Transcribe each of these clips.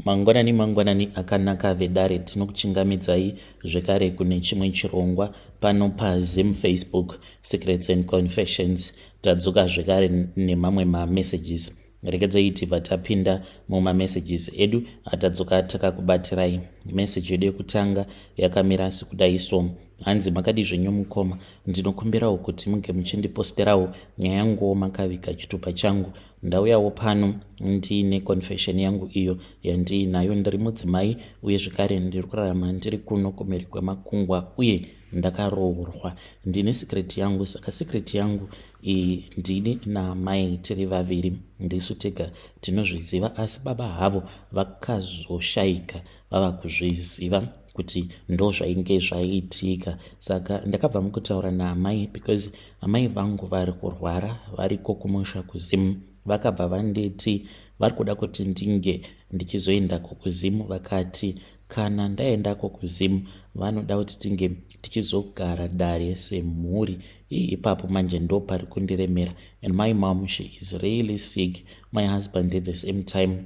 Mangwanani mangwanani akanaka vedare, tinokuchingamidzai zvekare kune chimwe chirongwa pano paZim Facebook Secrets and Confessions. Tadzoka zvekare nemamwe mamessages. Regedzai tibva tapinda mumamessages edu atadzoka takakubatirai. Message yedu yekutanga yakamira sekudai so. Hanzi makadii zvenyu mukoma, ndinokumbirawo kuti munge muchindiposterawo nyaya yanguwo makaviga chitupa changu. Ndauyawo pano ndiine confession yangu iyo yandiinayo. Ndiri mudzimai uye zvekare ndiri kurarama ndiri kuno kumhiri kwemakungwa uye ndakaroorwa. Ndine secret yangu, saka secret yangu iyi ndini naamai tiri vaviri, ndisu tega tinozviziva, asi baba havo vakazoshaika vava kuzviziva kuti ndozvainge zvaitika. Saka ndakabva mukutaura naamai because amai vangu vari kurwara variko kumusha kuZimu. Vakabva vanditi vari kuda kuti ndinge ndichizoendako kuZimu. Vakati kana ndaendako kuZimu vanoda kuti tinge tichizogara dare semhuri. Ipapo manje ndo pari kundiremera, and my mom, she is really sick. My husband at the same time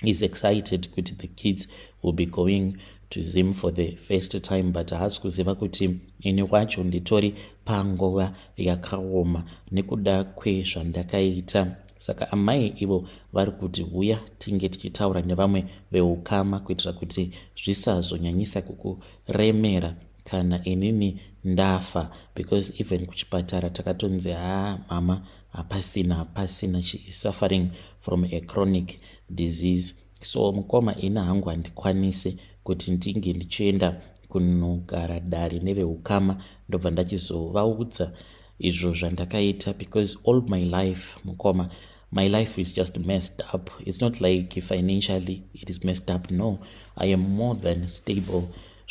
is excited kuti the kids will be going to Zim for the first time, but haasi kuziva kuti ini wacho nditori panguva yakaoma nekuda kwezvandakaita. Saka amai ivo vari kuti huya tinge tichitaura nevamwe veukama kuitira kuti zvisazonyanyisa kukuremera kana inini ndafa, because even kuchipatara takatonzi haa, mama hapasina, hapasina, she is suffering from a chronic disease. So mukoma, ini hangu handikwanise kuti ndinge ndichienda kunogara dare neveukama ndobva ndachizovaudza izvo zvandakaita, because all my life, mukoma, my life is just messed up. It's not like financially it is messed up, no. I am more than stable.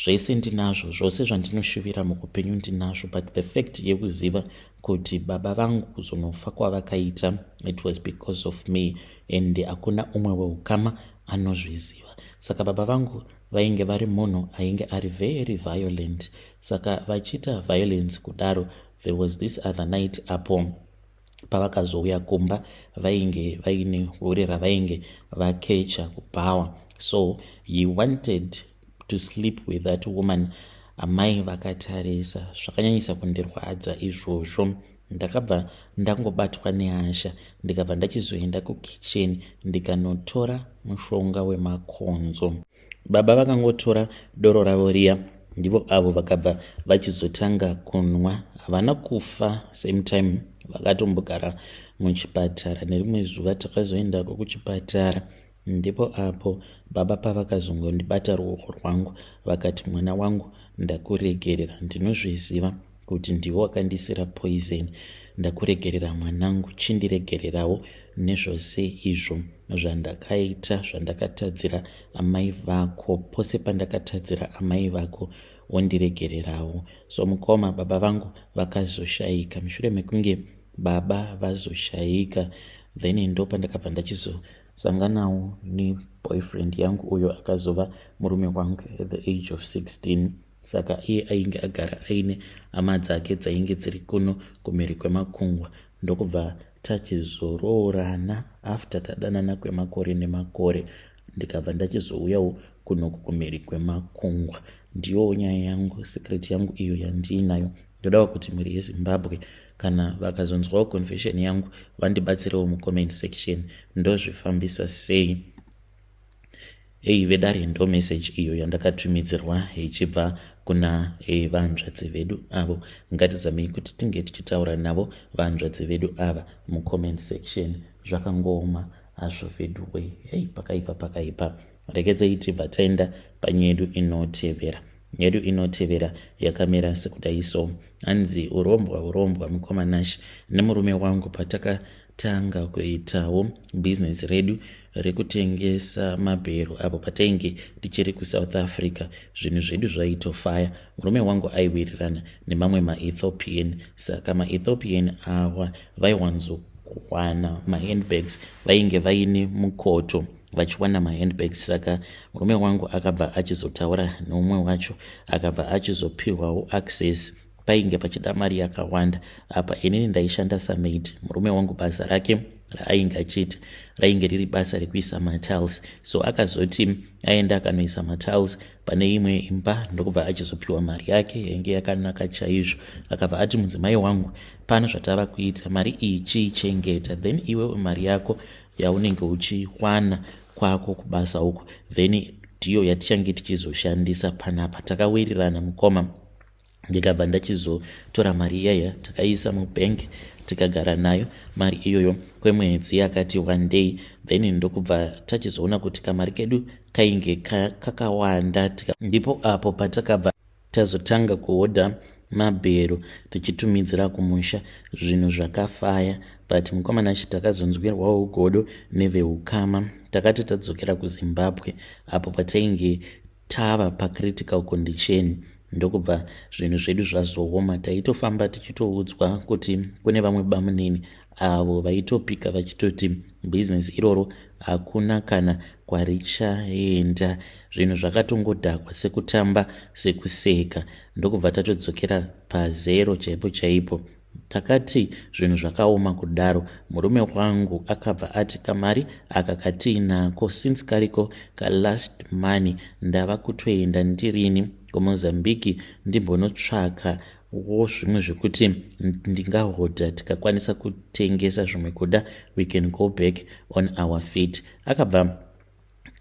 Zvese ndinazvo, zvose zvandinoshuvira muupenyu ndinazvo, but the fact yekuziva kuti baba vangu kuzonofa kwavakaita, it was because of me, and hakuna umwe weukama anozviziva. Saka baba vangu vainge vari munhu ainge ari very violent. Saka vachiita violence kudaro, there was this other night apo pavakazouya kumba, vainge vaine hure ravainge vakecha kubhawa. So he wanted to sleep with that woman amai vakatarisa. Zvakanyanyisa kundirwadza izvozvo. Ndakabva ndangobatwa nehasha, ndikabva ndachizoenda kukicheni, ndikanotora mushonga wemakonzo. Baba vakangotora doro ravo riya, ndivo avo vakabva vachizotanga kunwa. Havana kufa same time, vakatombogara muchipatara. Nerimwe zuva takazoendako kuchipatara, ndipo apo baba pavakazongondibata ruoko rwangu vakati, "Mwana wangu, ndakuregerera. Ndinozviziva kuti ndiwe wakandisira poison. Ndakuregerera mwanangu, chindiregererawo nezvose izvo zvandakaita, zvandakatadzira amai vako. Pose pandakatadzira amai vako, wondiregererawo." So mukoma, baba vangu vakazoshayika. Mushure mekunge baba vazoshayika, then ndo pandakabva ndachizosanganawo neboyfriend yangu, uyo akazova murume wangu at the age of 16. Saka iye ainge agara aine hama dzake dzainge dziri kuno kumhiri kwemakungwa, ndokubva tachizoroorana after tadanana kwemakore nemakore, ndikabva ndachizouyawo kunoku kumhiri kwemakungwa. Ndiyowo nyaya yangu, secret yangu iyo yandiinayo. Ndodawo kuti mhuri yeZimbabwe, kana vakazonzwawo confession yangu, vandibatsirewo mucomment section, ndozvifambisa sei? Ei vedare, ndo message iyo yandakatumidzirwa ichibva kuna vanzvadzi vedu avo. Ngatizamei kuti tinge tichitaura navo vanzvadzi vedu ava mucomment section. Zvakangooma hazvo vedu wei. Hei, pakaipa, pakaipa. Regedzei tibva taenda panyedu inotevera. Yedu inotevera yakamira sekudai so. Hanzi, "Urombwa, urombwa mukoma Nash. Nemurume wangu patakatanga kuitawo bhizinesi redu rekutengesa mabhero apo patainge tichiri kuSouth Africa, zvinhu zvedu zvaitofaya. Murume wangu aiwirirana nemamwe maEthiopian. Saka maEthiopian awa vaiwanzokuwana mahandbags, vainge vaine mukoto vachiwana mahandbags. Saka murume wangu akabva achizotaura neumwe wacho, akabva achizopiwawo access. Painge pachida mari yakawanda. Apa inini ndaishanda samaid, murume wangu basa rake raainge achiita rainge riri basa rekuisa matiles. So akazoti aenda akanoisa matiles pane imwe imba, ndokubva achizopiwa mari yake yainge yakanaka chaizvo. Akabva ati, "Mudzimai wangu, pano zvatava kuita, mari iyi chiichengeta, then iwewe mari yako yaunenge uchiwana kwako kubasa uko, then ndiyo yatichange tichizoshandisa panapa." Takawirirana, mukoma. Ndikabva ndachizotora mari iyaya, takaisa mubhengi, tikagara nayo mari iyoyo kwemwedzi yakati one day. Then ndokubva tachizoona kuti kamari kedu kainge kakawanda. Ndipo apo patakabva tazotanga kuhodha mabhero tichitumidzira kumusha. Zvinhu zvakafaya, but mukomana achi takazonzwirwawo godo neveukama. Takati tadzokera kuZimbabwe, apo patainge tava pacritical condition, ndokubva zvinhu zvedu zvazooma. Taitofamba tichitoudzwa kuti kune vamwe bamunini avo vaitopika vachitoti bhizinesi iroro hakuna kana kwarichaenda. Zvinhu zvakatongodhakwa sekutamba sekuseka, ndokubva tatodzokera pazero chaipo chaipo. Takati zvinhu zvakaoma kudaro, murume wangu akabva ati, "Kamari aka katiinako since kariko kalast money, ndava kutoenda ndirini kuMozambique, ndimbonotsvaka wo zvimwe zvekuti ndingahodha. Tikakwanisa kutengesa zvimwe kuda, we can go back on our feet." Akabva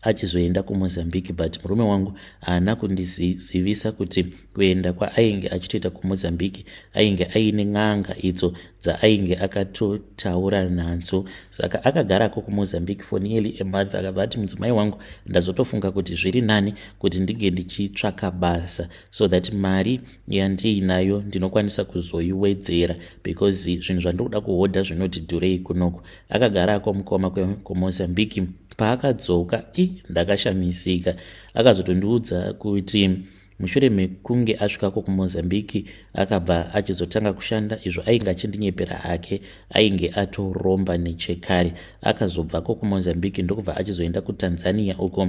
achizoenda kuMozambique, but murume wangu haana kundizivisa kuti kuenda kwaainge achitoita kuMozambique ainge aine n'anga idzo dzaainge akatotaura nadzo. Saka akagarako kuMozambique for nearly a month. Akabva ati, "Mudzimai wangu, ndazotofunga kuti zviri nani kuti ndinge ndichitsvaka basa so that mari yandiinayo ndinokwanisa kuzoiwedzera, because zvinhu zvandiri kuda kuhodha zvinoti dhurei kunoko." Akagarako, mukoma, kuMozambique. Paakadzoka, i ndakashamisika. Akazotondiudza kuti mushure mekunge asvikako kuMozambique, akabva achizotanga kushanda, izvo ainge achindinyepera hake, ainge atoromba nechekare. Akazobvako kuMozambique, ndokubva achizoenda kuTanzania uko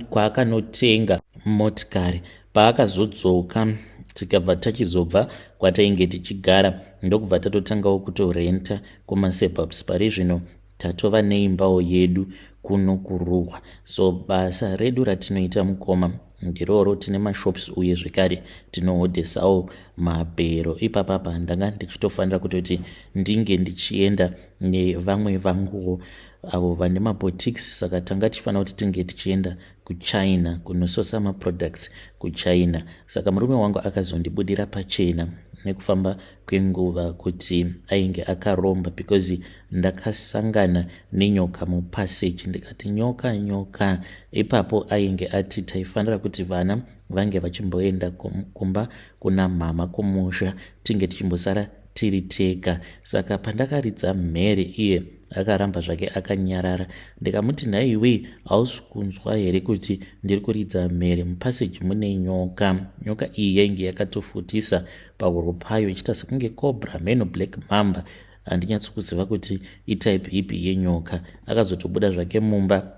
kwaakanotenga motikari. Paakazodzoka, tikabva tachizobva kwatainge tichigara, ndokubva tatotangawo kutorenta kumasuburbs. Pari zvino tatova neimbawo yedu kuno kuRuwa. So basa redu ratinoita, mukoma, ndiroro. Tine mashops uye zvekare tinohodhesawo mabhero. Ipapapa ndanga ndichitofanira kutoti ndinge ndichienda nevamwe vanguwo avo vane maboutiques, saka tanga tichifanira kuti tinge tichienda kuChina kunososa maproducts kuChina. Saka murume wangu akazondibudira pachena nekufamba kwenguva kuti ainge akaromba, because ndakasangana nenyoka mupassage. Ndikati, "Nyoka, nyoka." Ipapo ainge ati taifanira kuti vana vange vachimboenda kumba kuna mama kumusha, tinge tichimbosara tiri tega. Saka pandakaridza mhere, iye akaramba zvake akanyarara. Ndikamuti, "Nhaiwe, hausi kunzwa here kuti ndiri kuridza mhere? Mupassage mune nyoka." Nyoka iyi yainge yakatofutisa pahuro payo, ichiita sekunge cobra, mheno black mamba, handinyatsokuziva kuti itype ipi yenyoka. Akazotobuda zvake mumba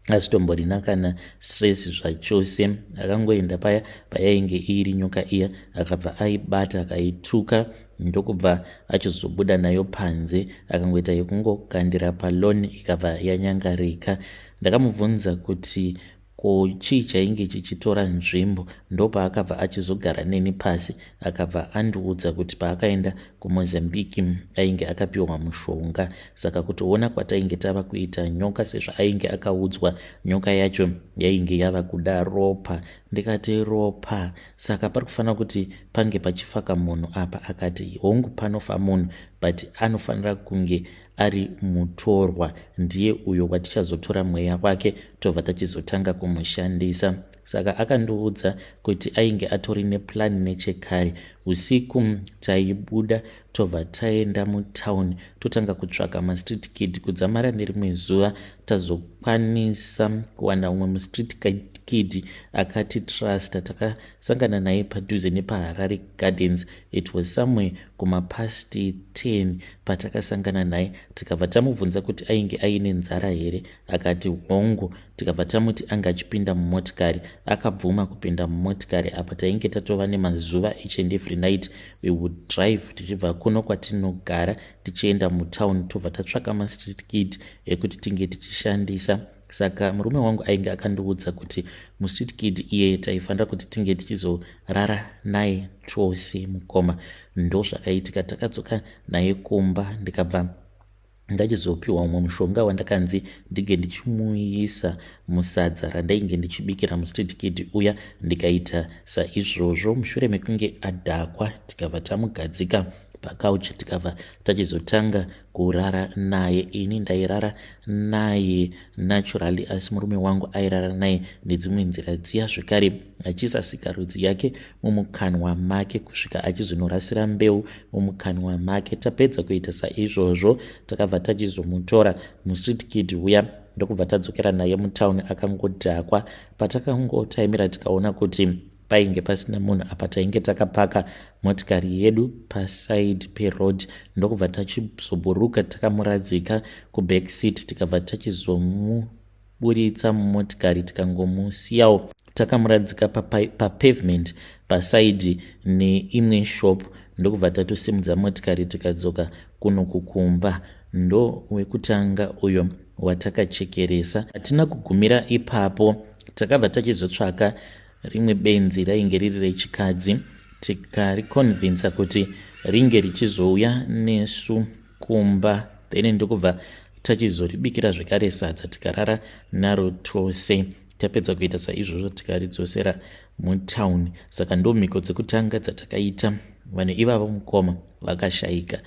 asitomborina kana stress zvachose. Akangoenda paya payainge iri nyoka iya, akabva aibata, akaituka, ndokubva achizobuda nayo panze. Akangoita yekungokandira palawn, ikabva yanyangarika. Ndakamubvunza kuti ko chii chainge chichitora nzvimbo. Ndopaakabva achizogara neni pasi, akabva andiudza kuti paakaenda kuMozambique ainge akapiwa mushonga. Saka kutoona kwatainge tava kuita nyoka, sezvo ainge akaudzwa, nyoka yacho yainge yava kuda ropa. Ndikati, "Ropa? Saka pari kufanira kuti pange pachifaka munhu apa?" Akati, "Hongu, panofa munhu, but anofanira kunge ari mutorwa. Ndiye uyo watichazotora mweya wake, tobva tachizotanga kumushandisa." Saka akandiudza kuti ainge atori neplan nechekare. Usiku taibuda, tobva taenda mutauni, totanga kutsvaka mastreet kid. Kudzamara nerimwe zuva tazokwanisa kuwana umwe mustreet kid akati trusta. Takasangana naye padhuze nepaHarare Gardens. It was somewhere kumapast 10 patakasangana naye. Tikabva tamubvunza kuti ainge aine nzara here. Akati hongu. Tikabva tamuti anga achipinda mumotikari. Akabvuma kupinda mumotikari. Apa tainge tatova nemazuva each and every night we would drive tichibva kuno kwatinogara tichienda mutown, tobva tatsvaka mastreet kid ekuti tinge tichishandisa. Saka murume wangu ainge akandiudza kuti mustreet kid iyeye taifanira kuti tinge tichizorara naye tose. Mukoma, ndo zvakaitika. Takadzoka naye kumba, ndikabva ndachizopiwa umwe mushonga wandakanzi ndinge ndichimuisa musadza randainge ndichibikira mustreet kid uya. Ndikaita saizvozvo. Mushure mekunge adhakwa, tikabva tamugadzika pacouch, tikabva tachizotanga kurara naye. Ini ndairara naye naturally, asi murume wangu airara naye nedzimwe nzira dziya zvekare, achiisa sikarudzi yake mumukanwa make kusvika achizonorasira mbeu mumukanwa make. Tapedza kuita saizvozvo, takabva tachizomutora mustreet kid uya, ndokubva tadzokera naye mutauni akangodhakwa. Patakangotaimira, tikaona kuti painge pasina munhu. Apa tainge takapaka motikari yedu paside peroad, ndokubva tachizoburuka takamuradzika kuback seat. Tikabva tachizomuburitsa mumotikari, tikangomusiyawo takamuradzika papavement paside neimwe shop, ndokubva tatosimudza motikari, tikadzoka kuno kukumba. Ndo wekutanga uyo watakachekeresa. Hatina kugumira ipapo. Takabva tachizotsvaka rimwe benzi rainge riri rechikadzi, tikariconvinsa kuti ringe richizouya nesu kumba. Then ndokubva tachizoribikira zvekare sadza, tikarara naro tose. Tapedza kuita saizvozvo, tikaridzosera mutauni. Saka ndo mhiko dzekutanga dzatakaita. Vanhu ivavo, mukoma, vakashayika.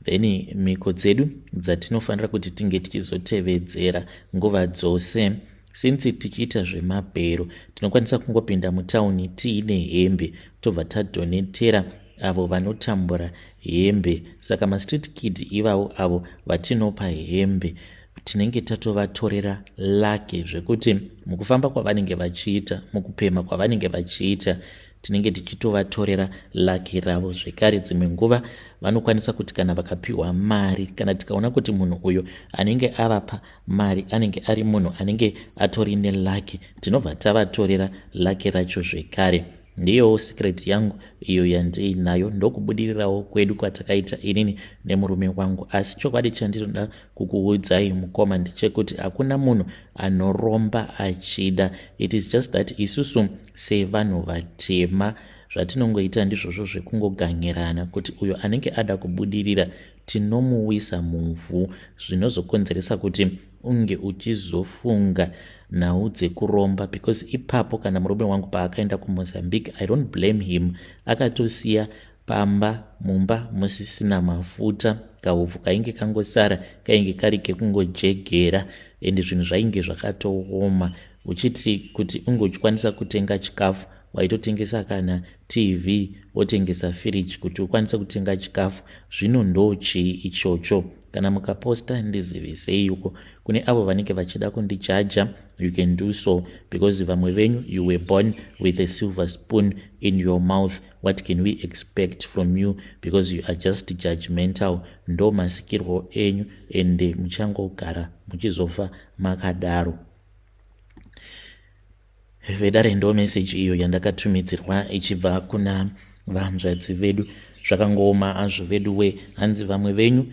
Then mhiko dzedu dzatinofanira kuti tinge tichizotevedzera nguva dzose, since tichiita zvemabhero, tinokwanisa kungopinda mutauni tiine hembe, tobva tadonatera avo vanotambura hembe. Saka mastreet kid ivavo, avo vatinopa hembe, tinenge tatovatorera luck, zvekuti mukufamba kwavanenge vachiita, mukupema kwavanenge vachiita, tinenge tichitovatorera luck ravo zvekare. Dzimwe nguva vanokwanisa kuti kana vakapiwa mari, kana tikaona kuti munhu uyo anenge avapa mari anenge ari munhu anenge atori neluck, tinobva tavatorera luck racho zvekare. Ndiyowo secret yangu iyo yandiinayo. Ndokubudirirawo kwedu kwatakaita inini nemurume wangu. Asi chokwadi chandinoda kukuudzai, mukoma, ndechekuti hakuna munhu anoromba achida. It is just that isusu sevanhu vatema, zvatinongoita ndizvozvo zvekungoganyirana kuti uyo anenge ada kubudirira tinomuwisa muvhu, zvinozokonzeresa kuti unge uchizofunga nhau dzekuromba. Because ipapo kana murume wangu paakaenda kuMozambique, I don't blame him. Akatosiya pamba, mumba musisina mafuta. Kahupfu kainge kangosara kainge kari kekungojegera, ende zvinhu zvainge zvakatooma. Uchiti kuti unge uchikwanisa kutenga chikafu, waitotengesa kana TV, wotengesa firiji kuti ukwanise kutenga chikafu. Zvino ndo chii ichocho? Kana mukaposta, ndiziviseiko. Kune avo vanenge vachida kundijaja, you can do so, because vamwe venyu, you were born with a silver spoon in your mouth. What can we expect from you? Because you are just judgmental. Ndo masikirwo enyu, ende muchangogara muchizofa makadaro. Vedare, ndo meseji iyo yandakatumidzirwa ichibva kuna vanzvadzi vedu. Zvakangooma azvo vedu we. Hanzi vamwe venyu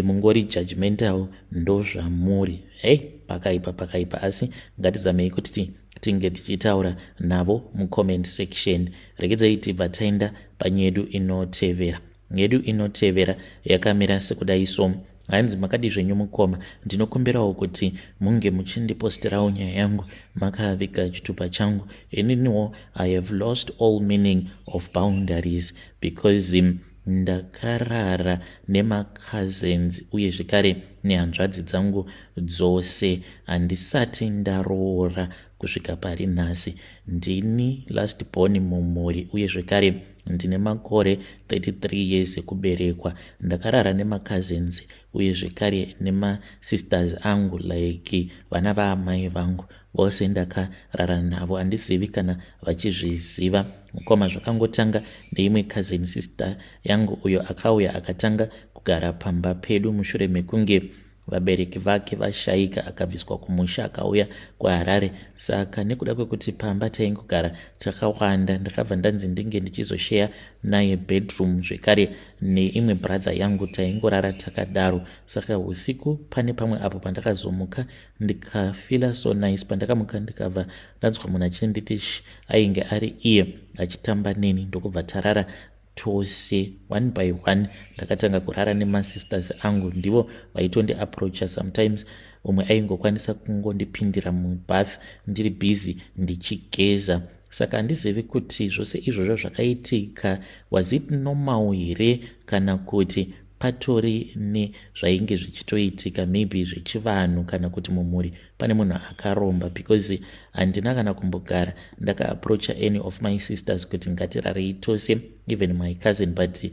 mungori judgmental, ndo zvamuri. Hei, pakaipa, pakaipa. Asi ngatizamei kuti tinge tichitaura navo mucomment section. Regedzai tibva taenda panyedu inotevera. Yedu inotevera yakamira sekudai so. Hanzi, "Makadi zvenyu mukoma? Ndinokumbirawo kuti munge muchindipostirawo nyaya yangu makaviga chitupa changu. Ininiwo I have lost all meaning of boundaries because ndakarara nemacousins uye zvekare nehanzvadzi dzangu dzose. Handisati ndaroora kusvika pari nhasi. Ndini last born mumhuri, uye zvekare ndine makore 33 years ekuberekwa. Ndakarara nemacousins uye zvekare nemasisters angu, like vana vaamai vangu vose ndakarara navo. Handizivi kana vachizviziva. Mukoma, zvakangotanga neimwe cousin sister yangu uyo akauya akatanga kugara pamba pedu mushure mekunge Vabereki vake vashaika, akabviswa kumusha akauya kuHarare. Saka nekuda kwekuti pamba taingogara takawanda, ndakabva ndanzi ndinge ndichizosheya naye bedroom zvekare neimwe brother yangu. Taingorara takadaro. Saka usiku pane pamwe apo pandakazomuka, ndikafeela so nice. Pandakamuka, ndikabva ndanzwa munhu achinditi sh. Ainge ari iye achitamba neni, ndokubva tarara tose one by one. Ndakatanga kurara nemasisters angu, ndivo vaitondiapproacha. Sometimes umwe aingokwanisa kungondipindira mubath ndiri busy ndichigeza. Saka handizivi kuti zvose izvozvo zvakaitika, was it normal here, kana kuti patori nezvainge zvichitoitika, maybe zvechivanhu, kana kuti mumhuri pane munhu akaromba, because handina kana kumbogara ndakaapproacha any of my sisters kuti ngatirarei tose, even my cousin. But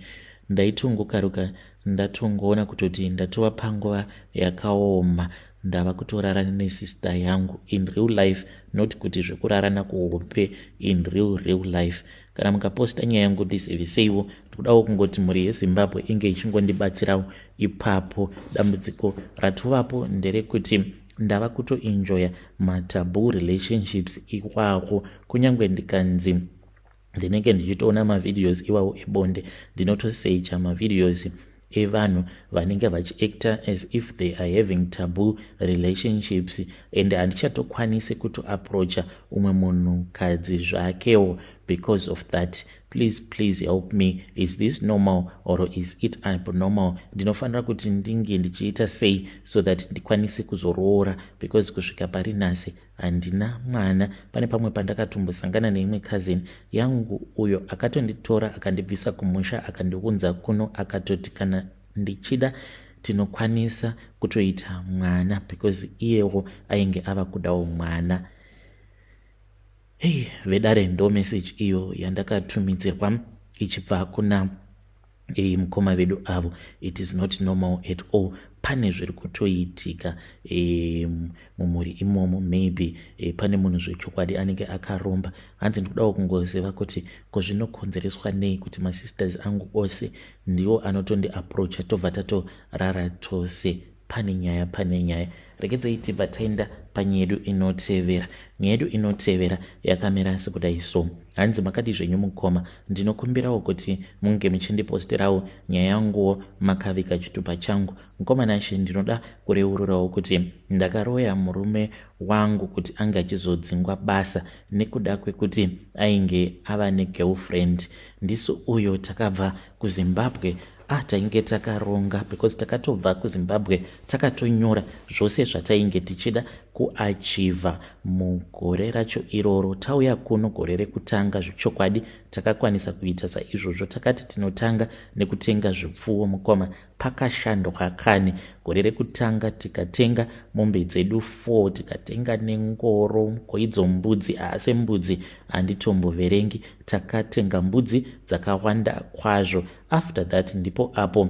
ndaitongokaruka ndatongoona kutoti ndatova panguva yakaoma, ndava kutorara nesister yangu in real life, not kuti zvekurarana kuhope, in real real life. Kana mukaposta nyaya yangu, ndiziviseiwo. Ndikudawo kungoti mhuri yeZimbabwe inge ichingondibatsirawo ipapo. Dambudziko ratovapo nderekuti ndava kutoenjoya mataboo relationships iwawo. Kunyange ndikanzi ndinenge ndichitoona mavideos iwawo ebonde, ndinotosearcha mavideos evanhu vanenge vachiacta as if they are having taboo relationships, and handichatokwanisi kutoapproacha umwe munhukadzi zvakewo because of that. Please, please help me. Is this normal or is it abnormal? Ndinofanira kuti ndinge ndichiita sei so that ndikwanise kuzoroora? Because kusvika pari nhasi handina mwana. Pane pamwe pandakatombosangana neimwe cousin yangu, uyo akatonditora, akandibvisa kumusha, akandiunza kuno, akatoti kana ndichida tinokwanisa kutoita mwana, because iyewo ainge ava kudawo mwana. Hei vedare, ndo message iyo yandakatumidzirwa ichibva kuna mukoma vedu avo. It is not normal at all. Pane zviri kutoitika mumhuri imomo. Maybe pane munhu zvechokwadi anenge akaromba. Hanzi ndikudawo kungoziva kuti ko zvinokonzereswa nei kuti masisters angu ose ndiwo anotondiapproacha, tobva tatorara tose. Pane nyaya, pane nyaya. Regedzai tibva taenda panyaya yedu inotevera. Nyaya yedu inotevera yakamira sekudai so. Hanzi, "Makadi zvenyu mukoma? Ndinokumbirawo kuti munge muchindiposterawo nyaya yanguwo makavika chitupa changu. Mukoma Nashe, ndinoda kureururawo kuti ndakaroya murume wangu kuti ange achizodzingwa basa nekuda kwekuti ainge ava negirlfriend. Ndisu uyo takabva kuZimbabwe. Ah, tainge takaronga because takatobva kuZimbabwe takatonyora zvose zvatainge tichida kuachieva mugore racho iroro. Tauya kuno gore rekutanga, zvechokwadi takakwanisa kuita saizvozvo. Takati tinotanga nekutenga zvipfuwo. Mukoma, pakashandwa kani. Gore rekutanga tikatenga mombe dzedu 4, tikatenga nengoro. Koidzo mbudzi? Haase mbudzi handitomboverengi, takatenga mbudzi dzakawanda kwazvo. After that ndipo apo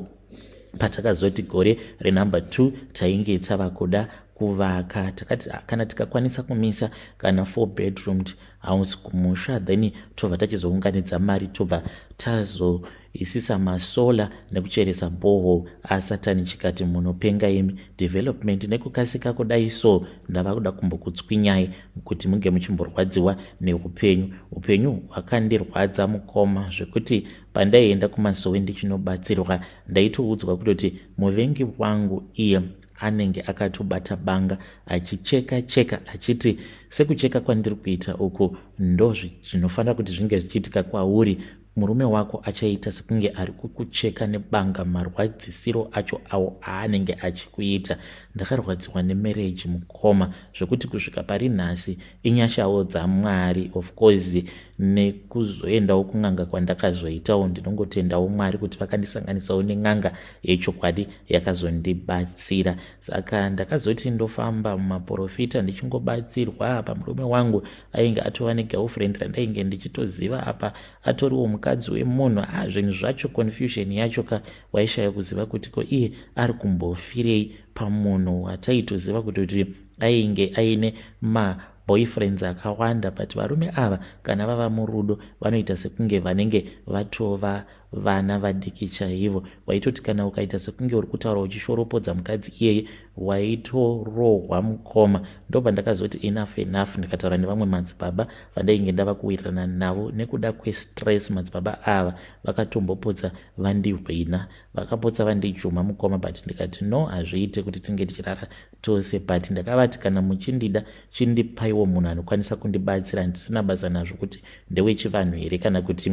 patakazoti gore renumber 2 tainge tava kuda kuvaka. Takati kana tikakwanisa kumisa kana 4 bedroomed house kumusha, then tobva tachizounganidza mari, tobva tazoisisa masolar nekucheresa borehole. Asatani chikati, 'Munopenga imi, development nekukasika kudai so? Ndava kuda kumbokutswinyai kuti munge muchimborwadziwa neupenyu.' Upenyu hwakandirwadza mukoma, zvekuti pandaienda kumasowe ndichinobatsirwa, ndaitoudzwa kutoti muvengi wangu iye anenge akatobata banga achicheka cheka, achiti sekucheka kwandiri kuita uku ndo zvinofanira kuti zvinge zvichiitika kwauri. Murume wako achaita sekunge ari kukucheka nebanga, marwadzisiro acho awo aanenge achikuita." Ndakarwadziwa nemarriage mukoma, zvekuti kusvika pari nhasi inyashawo dzaMwari, of course, nekuzoendawo kun'anga kwandakazoitawo. Ndinongotendawo Mwari kuti vakandisanganisawo nen'anga yechokwadi yakazondibatsira. Saka ndakazoti ndofamba mumaprofita ndichingobatsirwa. Apa murume wangu ainge atova negirlfriend randainge ndichitoziva, apa atoriwo mukadzi wemunhu. A, zvinhu zvacho, confusion yacho ka, waishaya kuziva kuti ko iye ari kumbofirei pamunhu wataitoziva kuti ainge aine maboyfriends akawanda. But varume ava kana vava murudo vanoita sekunge vanenge vatova vana vadiki chaivo. Waitoti kana ukaita sekunge uri kutaura uchishoropodza mukadzi iyeye, waitorohwa mukoma. Ndopandakazoti enough enough, ndikataura nevamwe madzibaba vandainge ndava kuwirirana navo. Nekuda kwestress, madzibaba ava vakatombopotsa vandihwina, vakapotsa vandijuma mukoma, but ndikati no, hazviite kuti tinge tichirara tose. But ndakavati kana muchindida, chindipaiwo munhu anokwanisa kundibatsira, handisina basa nazvo kuti ndewechivanhu here kana kuti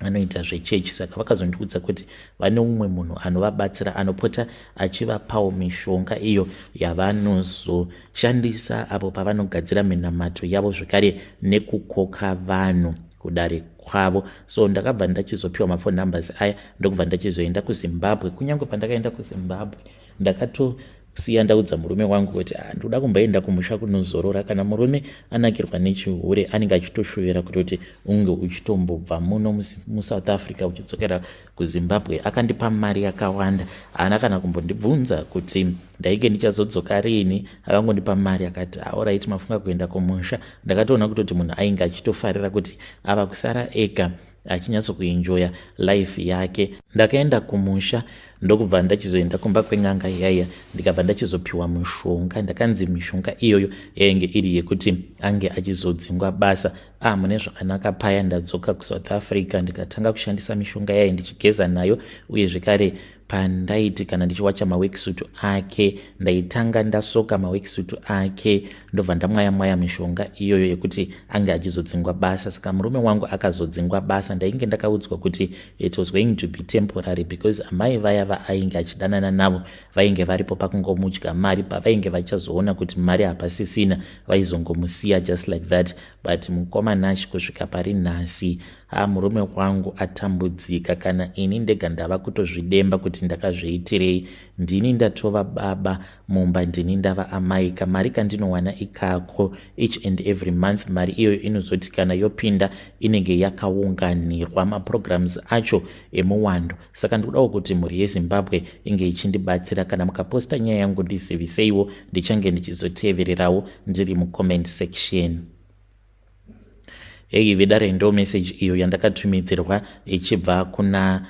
anoita zvechechi. Saka vakazondiudza kuti vane umwe munhu anovabatsira, anopota achivapawo mishonga iyo yavanozoshandisa apo pavanogadzira minamato yavo, zvekare nekukoka vanhu kudare kwavo. So ndakabva ndachizopiwa maphone numbers aya, ndokubva ndachizoenda kuZimbabwe. Kunyange pandakaenda kuZimbabwe, ndakatosiya ndaudza murume wangu kuti, ah, ndoda kumboenda kumusha kunozorora. Kana murume anakirwa nechihure, anenge achitoshuvira kutoti unge uchitombobva muno muSouth Africa uchidzokera kuZimbabwe. Akandipa mari yakawanda, haana kana kumbondibvunza kuti ndainge ndichazodzoka riini. Akangondipa mari akati, "Alright, mafunga kuenda kumusha." Ndakatoona kutoti munhu ainge achitofarira kuti ava kusara ega achinyatsokuenjoya life yake. Ndakaenda kumusha, ndokubva ndachizoenda kumba kwen'anga iyaiya, ndikabva ndachizopiwa mushonga. Ndakanzi mishonga iyoyo yainge iri yekuti ange achizodzingwa basa. Ah, mune zvakanaka paya ndadzoka kuSouth Africa, ndikatanga kushandisa mishonga yayi ndichigeza nayo. Uye zvekare pandaiti kana ndichiwacha maworksuit ake, ndaitanga ndasoka maworksuit ake, ndobva ndamwaya mwaya mishonga iyoyo yekuti ange achizodzingwa basa. Saka murume wangu akazodzingwa basa. Ndainge ndakaudzwa kuti it was going to be temporary because amai vaya vaainge achidanana navo vainge varipo pakungomudya mari. Pavainge vachazoona kuti mari hapasisina, vaizongomusiya just like that. But mukomanachi, kusvika pari nhasi, ha, murume wangu atambudzika. Kana ini ndega ndava kutozvidemba kuti ndakazviitirei. Ndini ndatova baba mumba, ndini ndava amai. Kamari kandinowana ikako each and every month, mari iyoyo inozoti kana yopinda, inenge yakaunganirwa maprograms acho emuwando. Saka ndikudawo kuti mhuri yeZimbabwe inge ichindibatsira. Kana mukaposta nyaya yangu, ndiziviseiwo, ndichange ndichizotevererawo ndiri mucomment section. Hei vedare, ndo message iyo yandakatumidzirwa ichibva kuna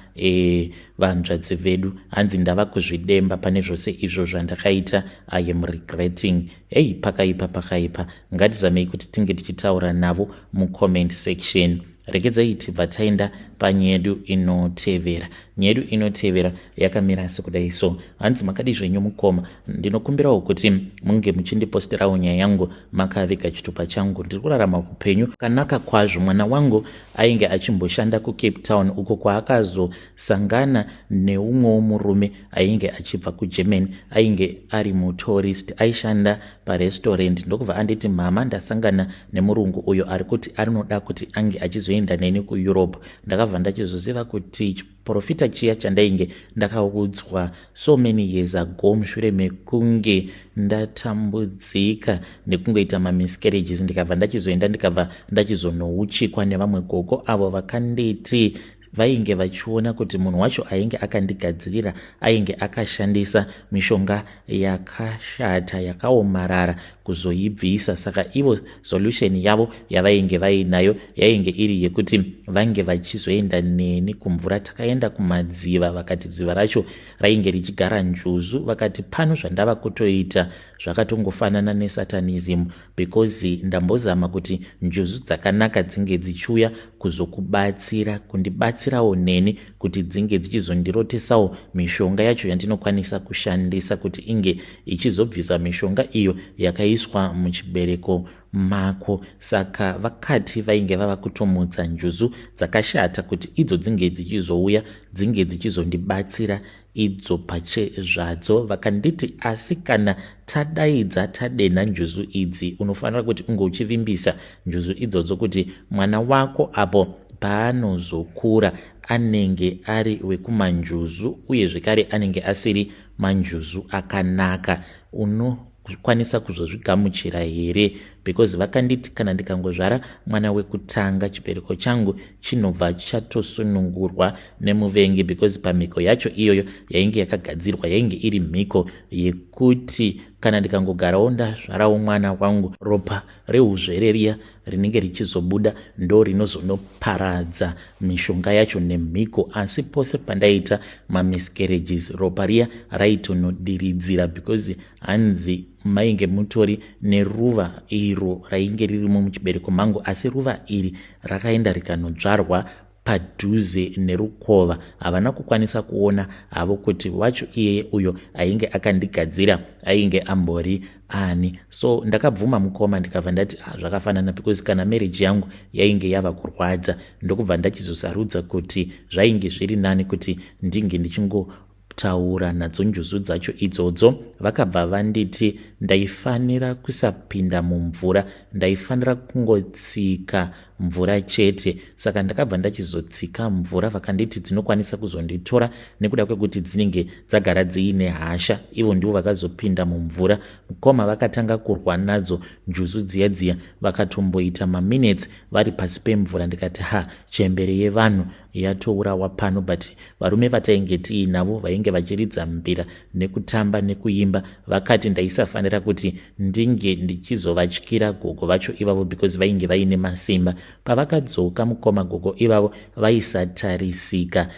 vanzvadzi vedu. Hanzi, "Ndava kuzvidemba pane zvose izvo zvandakaita. I am regretting." Hei, pakaipa, pakaipa. Ngatizamei kuti tinge tichitaura navo mucomment section. Regedzai tibva taenda panyaya yedu inotevera. Nyaya yedu inotevera yakamira sekudai so. Hanzi, "Makadi zvenyu mukoma? Ndinokumbirawo kuti munge muchindiposterawo nyaya yangu makaviga chitupa changu. Ndiri kurarama upenyu kanaka kwazvo. Mwana wangu ainge achimboshanda kuCape Town, uko kwaakazosangana neumwewo murume ainge achibva kuGermany, ainge ari mutourist, aishanda parestaurant. Ndokubva anditi, 'Mama, ndasangana nemurungu uyo ari kuti anoda kuti ange achizoenda neni kuEurope.' Ndakabva ndachizoziva kuti chiprofita chiya chandainge ndakaudzwa so many years ago, mushure mekunge ndatambudzika nekungoita mamiscarriages, ndikabva ndachizoenda, ndikabva ndachizonouchikwa nevamwe gogo avo vakanditi vainge vachiona kuti munhu wacho ainge akandigadzirira ainge akashandisa mishonga yakashata yakaomarara kuzoibvisa. Saka ivo solution yavo yavainge vainayo yainge iri yekuti vange vachizoenda neni kumvura. Takaenda kumadziva, vakati dziva racho rainge richigara njuzu. Vakati pano zvandava kutoita zvakatongofanana nesatanism, because ndambozama kuti njuzu dzakanaka dzinge dzichiuya kuzokubatsira, kundibatsirawo neni, kuti dzinge dzichizondirotesawo mishonga yacho yandinokwanisa kushandisa kuti inge ichizobvisa mishonga iyo yakaiswa muchibereko mako. Saka vakati vainge vava kutomutsa njuzu dzakashata kuti idzo dzinge dzichizouya, dzinge dzichizondibatsira idzo pachezvadzo. Vakanditi asi kana tadaidza, tadenha njuzu idzi, unofanira kuti unge uchivimbisa njuzu idzodzo kuti mwana wako apo paanozokura anenge ari wekumanjuzu, uye zvekare anenge asiri manjuzu akanaka. Unokwanisa kuzozvigamuchira here?" Because vakanditi kana ndikangozvara mwana wekutanga, chibereko changu chinobva chatosunungurwa nemuvengi, because pamhiko yacho iyoyo yainge yakagadzirwa, yainge iri mhiko yekuti kana ndikangogarawo ndazvarawo mwana wangu, ropa reuzvere riya rinenge richizobuda ndo rinozonoparadza mishonga yacho nemhiko. Asi pose pandaita mamiscarriages, ropa riya raitonodiridzira, because hanzi mainge mutori neruva iro rainge ririmo muchibereko mangu, asi ruva iri rakaenda rikanodzvarwa padhuze nerukova. Havana kukwanisa kuona havo kuti wacho iyeye uyo ainge akandigadzira ainge ambori ani. So ndakabvuma, mukoma, ndikabva ndati, "Ah, zvakafanana," because kana marriage yangu yainge yava kurwadza. Ndokubva ndachizosarudza kuti zvainge zviri nani kuti ndinge ndichingotaura nadzo njuzu dzacho idzodzo. Vakabva vanditi ndaifanira kusapinda mumvura, ndaifanira kungotsika mvura chete. Saka ndakabva ndachizotsika mvura. Vakanditi dzinokwanisa kuzonditora nekuda kwekuti dzinenge dzagara dziine hasha. Ivo ndivo vakazopinda mumvura, mukoma, vakatanga kurwa nadzo njuzu dziya dziya, vakatomboita maminutes vari pasi pemvura. Ndikati, "Ha, chembere yevanhu yatourawa pano." But varume vatainge tiinavo vainge vachiridza mbira nekutamba nekuimba. Vakati ndaisafanira kuti ndinge ndichizovatyira gogo vacho ivavo, because vainge vaine masimba. Pavakadzoka, mukoma, gogo ivavo vaisatarisika,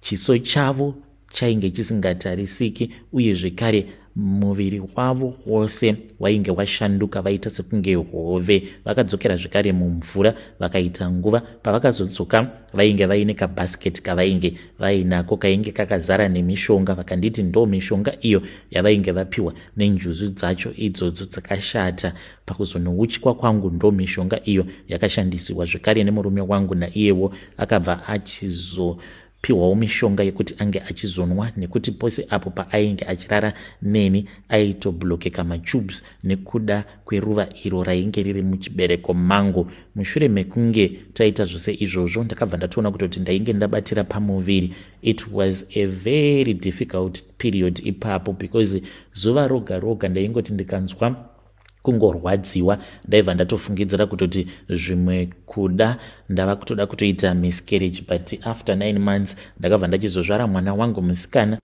chiso chavo chainge chisingatarisiki, uye zvekare muviri wavo wose wainge washanduka, vaita sekunge hove. Vakadzokera zvekare mumvura, vakaita nguva. Pavakazodzoka, vainge vaine kabhasiketi kavainge vainako kainge kakazara nemishonga. Vakanditi ndo mishonga iyo yavainge vapiwa nenjuzu dzacho idzodzo dzakashata pakuzonouchikwa kwangu. Ndo mishonga iyo yakashandisiwa zvekare nemurume wangu, naiyewo akabva achizo piwawo mishonga yekuti ange achizonwa, nekuti pose apo paainge achirara neni aitoblokeka matubes nekuda kweruva iro rainge riri muchibereko mangu. Mushure mekunge taita zvose izvozvo, ndakabva ndatoona kutoti ndainge ndabatira pamuviri. It was a very difficult period ipapo, because zuva roga roga ndaingoti ndikanzwa kungorwadziwa, ndaibva ndatofungidzira kutoti zvimwe kuda ndava kutoda kutoita miscarriage. But after 9 months ndakabva ndachizozvara mwana wangu musikana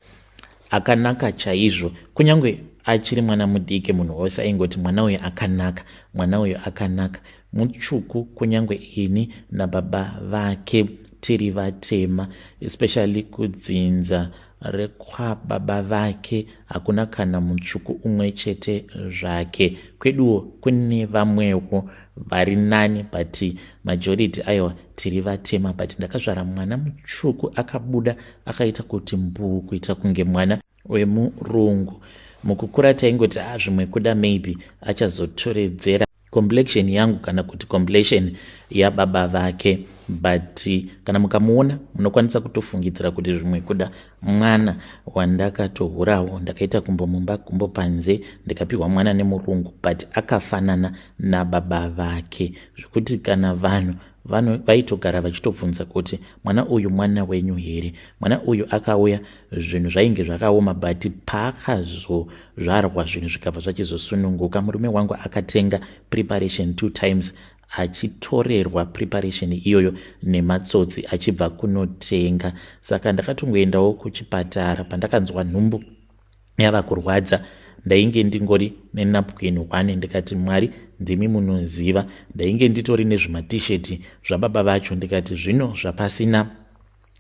akanaka chaizvo. Kunyange achiri mwana mudiki, munhu wose aingoti, "Mwana uyu akanaka, mwana uyu akanaka." Mutsvuku, kunyange ini nababa vake tiri vatema. Especially kudzinza rekwababa vake hakuna kana mutsvuku umwe chete zvake. Kweduwo kune vamwewo vari nani, but majority, aiwa, tiri vatema. But ndakazvara mwana mutsvuku, akabuda akaita kuti mbuu, kuita kunge mwana wemurungu. Mukukura taingoti, "A ah, zvimwe kuda maybe achazotoredzera complexion yangu kana kuti complexion yababa vake." But kana mukamuona, munokwanisa kutofungidzira kuti zvimwe kuda mwana wandakatohurawo, ndakaita kumbo mumba, kumbo panze, ndikapiwa mwana nemurungu. But akafanana nababa vake zvekuti kana vanhu vaitogara vachitobvunza kuti, "Mwana uyu mwana wenyu here?" Mwana uyu akauya zvinhu zvainge zvakaoma, but paakazozvarwa zvinhu zvikabva zvachizosununguka. Murume wangu akatenga preparation two times, achitorerwa preparation iyoyo nematsotsi achibva kunotenga. Saka ndakatongoendawo kuchipatara. Pandakanzwa nhumbu yava kurwadza, ndainge ndingori nenapkin 1. Ndikati, "Mwari, ndimi munoziva." Ndainge nditori nezvimatisheti zvababa vacho. Ndikati, "Zvino zvapasina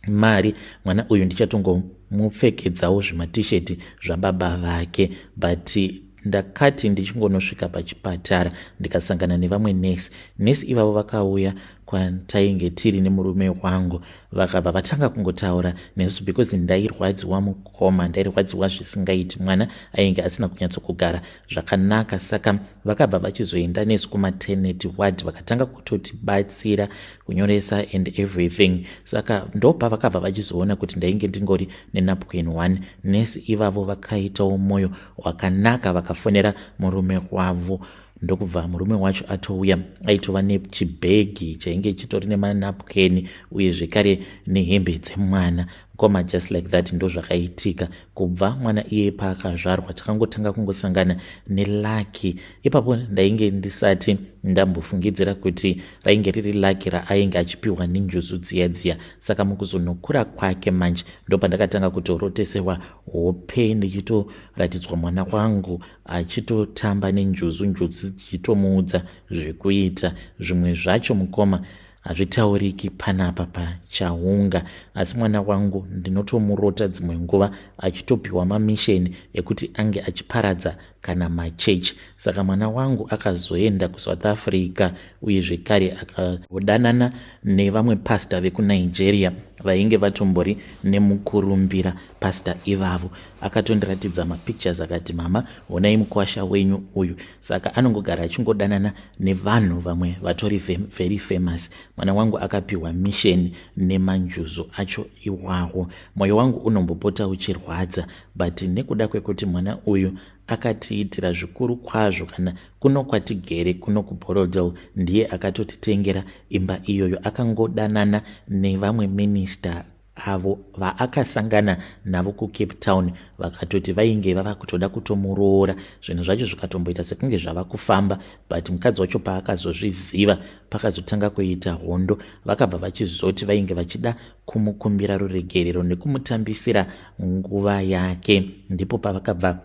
mari, mwana uyu ndichatongomupfekedzawo zvimatisheti zvababa vake." But ndakati ndichingonosvika pachipatara, ndikasangana nevamwe nesi. Nesi ivavo vakauya kwatainge tiri nemurume wangu, vakabva vatanga kungotaura nesu, because ndairwadziwa, mukoma, ndairwadziwa zvisingaiti. Mwana ainge asina kunyatsokugara zvakanaka. Saka vakabva vachizoenda nesu kumaternity ward, vakatanga kutotibatsira kunyoresa and everything. Saka ndopavakabva vachizoona kuti ndainge ndingori nenapkin 1. Nesi ivavo vakaitawo mwoyo wakanaka, vakafonera murume wavo, ndokubva murume wacho atouya. Aitova nechibhegi chainge chitori nemanapukeni, uye zvekare nehembe dzemwana. Mukoma, just like that, ndozvakaitika. Kubva mwana iye paakazvarwa, takangotanga kungosangana nelucky. Ipapo ndainge ndisati ndambofungidzira kuti rainge riri lucky raainge achipiwa nenjuzu dziya dziya. Saka mukuzonokura kwake manje, ndopandakatanga kutorotesewa hope, ndichitoratidzwa mwana wangu achitotamba nenjuzu, njuzu dzichitomuudza zvekuita. Zvimwe zvacho, mukoma, hazvitauriki panapa pachaunga. Asi mwana wangu ndinotomurota dzimwe nguva achitopiwa mamission ekuti ange achiparadza kana machechi. Saka mwana wangu akazoenda kuSouth Africa, uye zvekare akadanana nevamwe pasta vekuNigeria vainge vatombori nemukurumbira. Pasta ivavo akatondiratidza mapictures, akati, "Mama, honai mukwasha wenyu uyu." Saka anongogara achingodanana nevanhu vamwe vatori very famous. Mwana wangu akapiwa mission nemanjuzu acho iwawo. Mwoyo wangu unombopota uchirwadza, but nekuda kwekuti mwana uyu akatiitira zvikuru kwazvo, kana kuno kwatigere kuno kuBorrowdale ndiye akatotitengera imba iyoyo. Akangodanana nevamwe minista avo vaakasangana navo kuCape Town, vakatoti vainge vava kutoda kutomuroora. Zvinhu zvacho zvikatomboita sekunge zvava kufamba, but mukadzi wacho paakazozviziva, pakazotanga kuita hondo. Vakabva vachizoti vainge vachida kumukumbira ruregerero nekumutambisira nguva yake. Ndipo pavakabva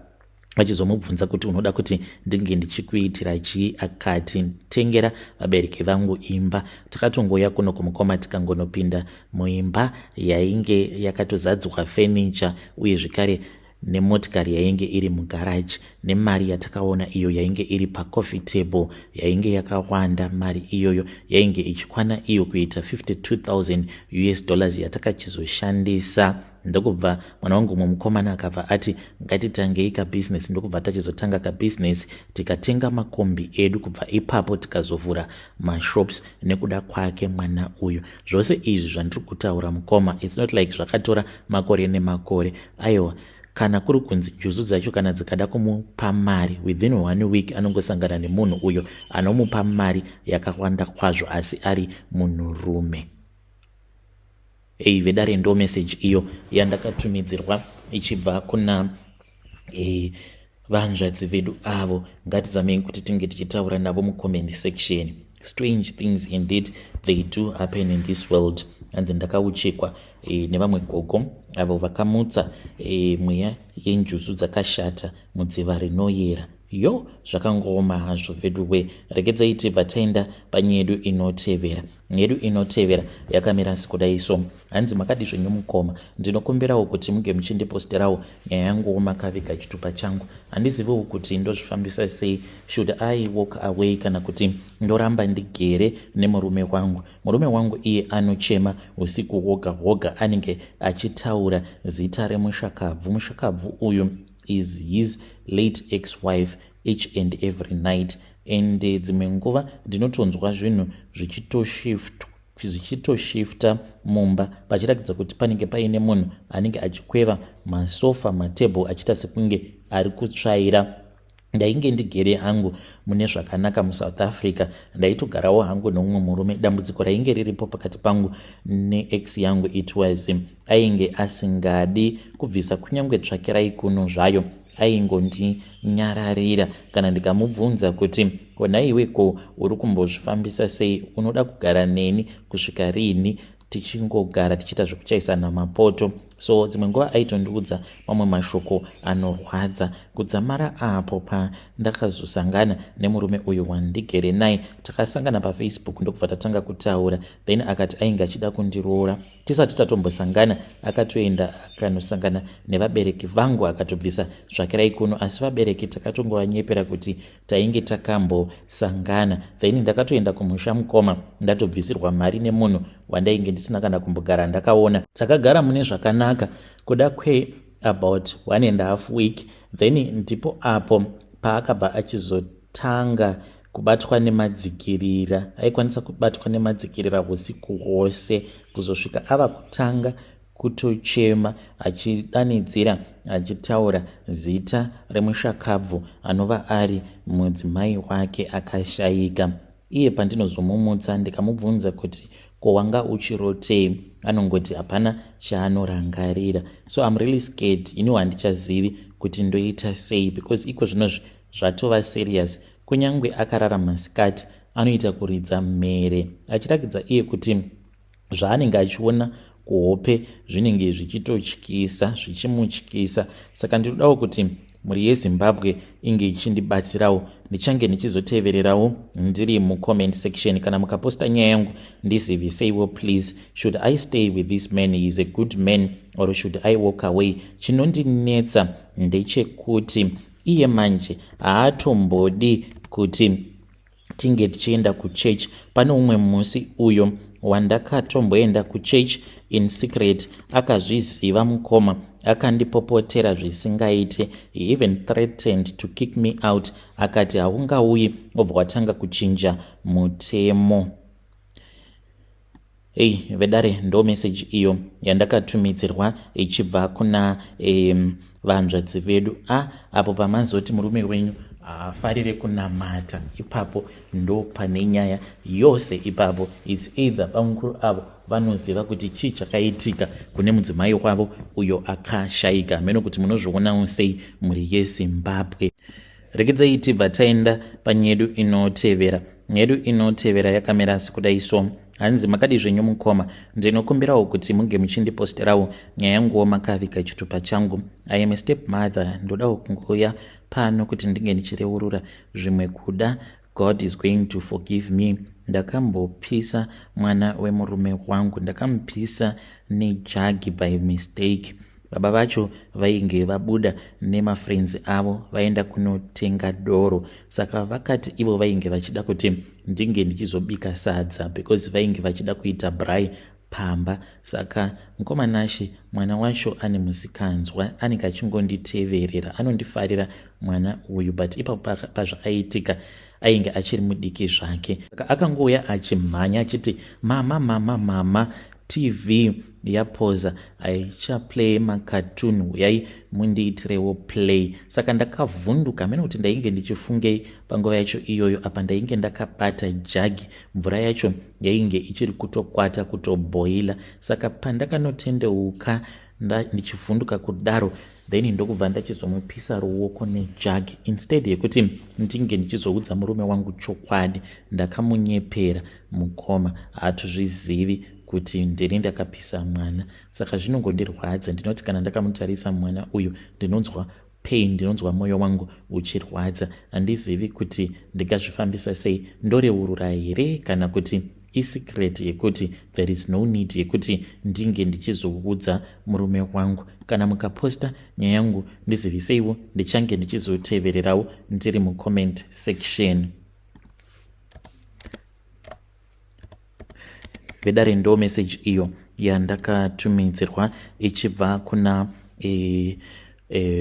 vachizomubvunza kuti, "Unoda kuti ndinge ndichikuitira chii?" Akati, "Tengera vabereki vangu imba." Takatongoya kuno kumukoma, tikangonopinda muimba yainge yakatozadzwa fenicha, uye zvekare nemotikari yainge iri mugaraji, nemari yatakaona iyo yainge iri pacoffee table yainge yakawanda. Mari iyoyo yainge ichikwana iyo kuita 52,000 US dollars yatakachizoshandisa. Ndokubva mwana wangu umwe mukomana akabva ati, "Ngatitangei kabhizinesi." Ndokubva tachizotanga kabhizinesi, tikatenga makombi edu. Kubva ipapo tikazovhura mashops nekuda kwake mwana uyu. Zvose izvi zvandiri kutaura, mukoma, it's not like zvakatora makore nemakore, aiwa. Kana kuri kunzi njuzu dzacho kana dzikada kumupa mari, within one week anongosangana nemunhu uyo anomupa mari yakawanda kwazvo, asi ari munhurume. Ei vedare, ndo meseji iyo yandakatumidzirwa ichibva kuna vanzvadzi vedu avo. Ngatizamei kuti tinge tichitaura navo mucomment section. Strange things indeed, they do happen in this world. Hanzi, "Ndakauchikwa nevamwe gogo avo vakamutsa mweya yenjuzu dzakashata mudziva rinoyera." Yo, zvakangooma hazvo veduwe. Regedzai tibva taenda panyaya yedu inotevera. Yedu inotevera yakamira sekudai so. Hanzi, "Makadi zvenyu mukoma? Ndinokumbirawo kuti muge muchindiposterawo nyaya yanguwo makaviga chitupa changu. Handiziviwo kuti ndozvifambisa sei. Should I walk away kana kuti ndoramba ndigere nemurume wangu? Murume wangu iye anochema usiku hwoga hwoga, anenge achitaura zita remushakabvu. Mushakabvu uyu is his late ex-wife, each and every night, and dzimwe nguva ndinotonzwa zvinhu zvichitoshifta mumba, pachiratidza kuti panenge paine munhu anenge achikweva masofa, matebhuru, achiita sekunge ari kutsvaira. Ndainge ndigere hangu mune zvakanaka muSouth Africa, ndaitogarawo hangu nomumwe murume. Dambudziko rainge riripo pakati pangu neex yangu, it was ainge asingadi kubvisa kunyange tsvakirai kuno zvayo. Aingondinyararira kana ndikamubvunza kuti, 'Konaiwe, ko uri kumbozvifambisa sei? Unoda kugara neni kusvika riini tichingogara tichiita zvekuchaisana mapoto?' So dzimwe nguva aitondiudza mamwe mashoko anorwadza kudzamara apo pandakazosangana nemurume uyu wandigere naye. Takasangana paFacebook, ndokubva tatanga kutaura. Then akati ainge achida kundiroora. Tisati tatombosangana, akatoenda akanosangana nevabereki vangu, akatobvisa tsvakirai kuno, asi vabereki takatongovanyepera kuti tainge takambosangana. Then ndakatoenda kumusha, mukoma, ndatobvisirwa mari nemunhu wandainge ndisina kana kumbogara ndakaona. Takagara mune zvakanaka kuda kweabout 1.5 week. Then ndipo apo paakabva achizotanga kubatwa nemadzikirira. Aikwanisa kubatwa nemadzikirira usiku hwose, kuzosvika ava kutanga kutochema, achidanidzira, achitaura zita remushakabvu anova ari mudzimai wake akashayika iye. Pandinozomumutsa ndikamubvunza kuti, Ko wanga uchirotei? Anongoti hapana chaanorangarira. So I'm really scared, iniwo handichazivi kuti ndoita sei because iko zvinozvi zvatova serious. Kunyange akarara masikati anoita kuridza mhere achirakidza iye kuti zvaanenge achiona kuhope zvinenge zvichitotyisa, zvichimutyisa. Saka ndinodawo kuti mhuri yeZimbabwe inge ichindibatsirawo. Ndichange ndichizotevererawo ndiri mucomment section. Kana mukaposta nyaya yangu, ndiziviseiwo please. Should I stay with this man? He is a good man. Or should I walk away? Chinondinetsa ndechekuti iye manje haatombodi kuti tinge tichienda kuchurch. Pane umwe musi uyo wandakatomboenda kuchurch in secret, akazviziva mukoma, akandipopotera zvisingaite. He even threatened to kick me out, akati haungauyi obva watanga kuchinja mutemo. Ei vedare, ndo meseji iyo yandakatumidzirwa ichibva kuna vanzvadzi vedu. A apo pamazoti murume wenyu haafarire kunamata, ipapo ndo pane nyaya yose ipapo. It's either bamukuru avo vanoziva kuti chii chakaitika kune mudzimai wavo uyo akashayika. Meno kuti munozvionawo sei, mhuri yeZimbabwe. Rekedzai tibva taenda panyedu inotevera. Nyedu inotevera yakamira sekudai so. Hanzi, makadi zvenyu mukoma? Ndinokumbirawo kuti munge muchindiposterawo nyaya yanguwo makaviga chitupa changu. I am a step mother. Ndodawo kungouya pano kuti ndinge ndichireurura zvimwe, kuda God is going to forgive me. Ndakambopisa mwana wemurume wangu, ndakamupisa nejagi by mistake. Baba vacho vainge vabuda nemafriends avo, vaenda kunotenga doro, saka vakati ivo vainge vachida kuti ndinge ndichizobika sadza because vainge vachida kuita braai pamba. Saka mukomanashe, mwana wacho ane musikanzwa, anenge achingonditeverera, anondifarira mwana uyu, but ipapo pazvakaitika ainge achiri mudiki zvake. Saka akangouya achimhanya achiti, "Mama, mama, mama, TV yapoza, haichaplay macartoon, uyai mundiitirewo play." Saka ndakavhunduka, mene kuti ndainge ndichifungei panguva yacho iyoyo. Apa ndainge ndakabata jagi, mvura yacho yainge ichiri kutokwata, kutobhoila. Saka pandakanotendeuka ndichivhunduka kudaro, then ndokubva ndachizomupisa ruoko nejagi. Instead yekuti ndinge ndichizoudza murume wangu chokwadi, ndakamunyepera. Mukoma, hatuzvizivi kuti ndini ndakapisa mwana. Saka zvinongondirwadza. Ndinoti kana ndakamutarisa mwana uyu, ndinonzwa pain, ndinonzwa mwoyo wangu uchirwadza. Handizivi kuti ndingazvifambisa sei. Ndoreurura here kana kuti isecret yekuti there is no need yekuti ndinge ndichizoudza murume wangu? Kana mukaposta nyaya yangu, ndiziviseiwo. Ndichange ndichizotevererawo ndiri mucomment section. Vedare, ndo message iyo yandakatumidzirwa ichibva kuna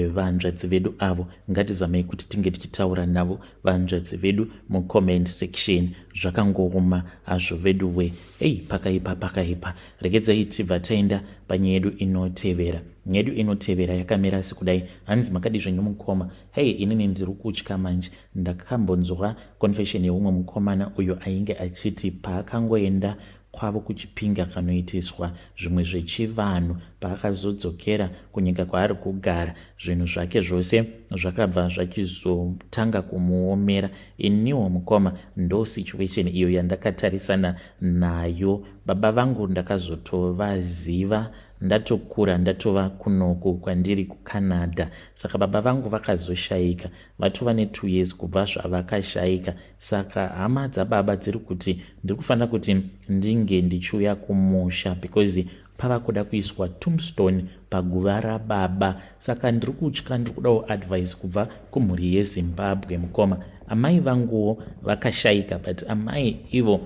vanzvadzi vedu avo. Ngatizamei kuti tinge tichitaura navo vanzvadzi vedu mucomment section. Zvakangooma hazvo vedu we. Ei, pakaipa, pakaipa. Regedzai tibva taenda panyaya yedu inotevera. Nyaya yedu inotevera yakamira sekudai. Hanzi, makadi zvenyu mukoma? Hei, inini ndiri kutya manje. Ndakambonzwa confession yeumwe mukomana uyo ainge achiti paakangoenda kwavo kuChipinga kanoitiswa zvimwe zvechivanhu, paakazodzokera kunyika kwaari kugara, zvinhu zvake zvose zvakabva zvachizotanga kumuomera. Iniwo mukoma, ndo situation iyo yandakatarisana nayo. Baba vangu ndakazotovaziva ndatokura, ndatova kunoku kwandiri kuCanada. Saka baba vangu vakazoshayika vatova ne2 years kubva zvavakashayika. Saka hama dzababa dziri kuti ndiri kufanira kuti ndinge ndichiuya kumusha because pava kuda kuiswa tombstone paguva rababa. Saka ndiri kutya, ndiri kudawo advice kubva kumhuri yeZimbabwe. Mukoma, amai vanguwo vakashayika, but amai ivo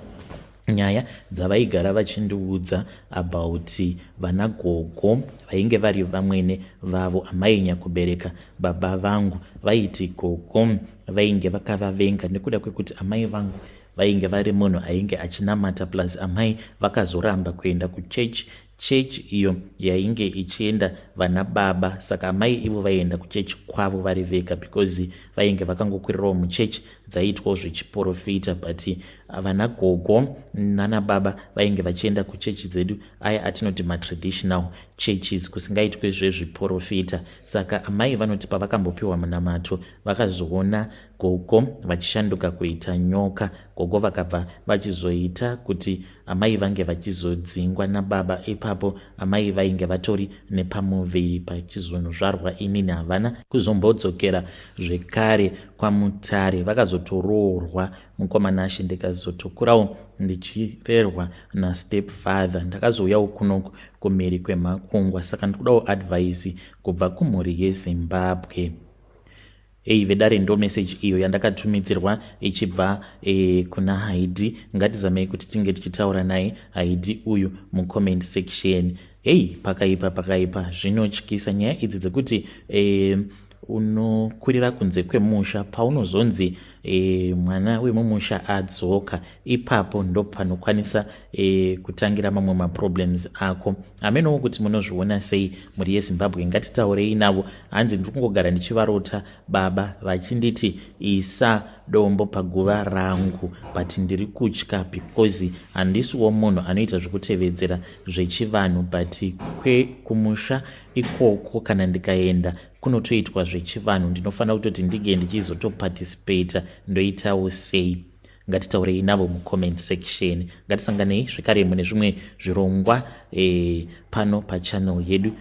nyaya dzavaigara vachindiudza about vana gogo vainge vari vamwene vavo, amai nyakubereka baba vangu, vaiti gogo vainge vakavavenga nekuda kwekuti amai vangu vainge vari munhu ainge achinamata, plus amai vakazoramba kuenda kuchechi, chechi iyo yainge ichienda vana baba. Saka amai ivo vaienda kuchechi kwavo vari vega because vainge vakangokwirirawo muchechi dzaiitwawo zvechiprofita, but Vana gogo nana baba vainge vachienda kuchechi dzedu, aya atinoti matraditional churches, kusingaitwe zvezviprofita. Saka amai vanoti pavakambopiwa munamato, vakazoona gogo vachishanduka kuita nyoka. Gogo vakabva vachizoita kuti amai vange vachizodzingwa nababa. Ipapo amai vainge vatori nepamuviri pachizonozvarwa inini. Havana kuzombodzokera zvekare kwaMutare, vakazotoroorwa mukomana. Ndikazotokurawo ndichirerwa nastep father. Ndakazouyawo kunoku kumhiri kwemakungwa, saka ndikudawo advice kubva kumhuri yeZimbabwe. Ei vedare, ndo meseji iyo yandakatumidzirwa ichibva kuna Haidi. Ngatizamei kuti tinge tichitaura naye Haidi uyu mucomment section. Hei, pakaipa, pakaipa, zvinotyisa nyaya idzi dzekuti unokurira kunze kwemusha, paunozonzi mwana wemumusha adzoka, ipapo ndo panokwanisa kutangira mamwe maproblems ako. Hamenowo kuti munozviona sei, mhuri yeZimbabwe. Ngatitaurei navo. Hanzi ndiri kungogara ndichivarota baba vachinditi, "Isa dombo paguva rangu," but ndiri kutya because handisiwo munhu anoita zvekutevedzera zvechivanhu, but kumusha ikoko kana ndikaenda kunotoitwa zvechivanhu, ndinofanira kutoti ndinge ndichizotoparticipata. Ndoitawo sei? Ngatitaurei navo mucomment section. Ngatisanganei zvekare mune zvimwe zvirongwa pano pachannel yedu.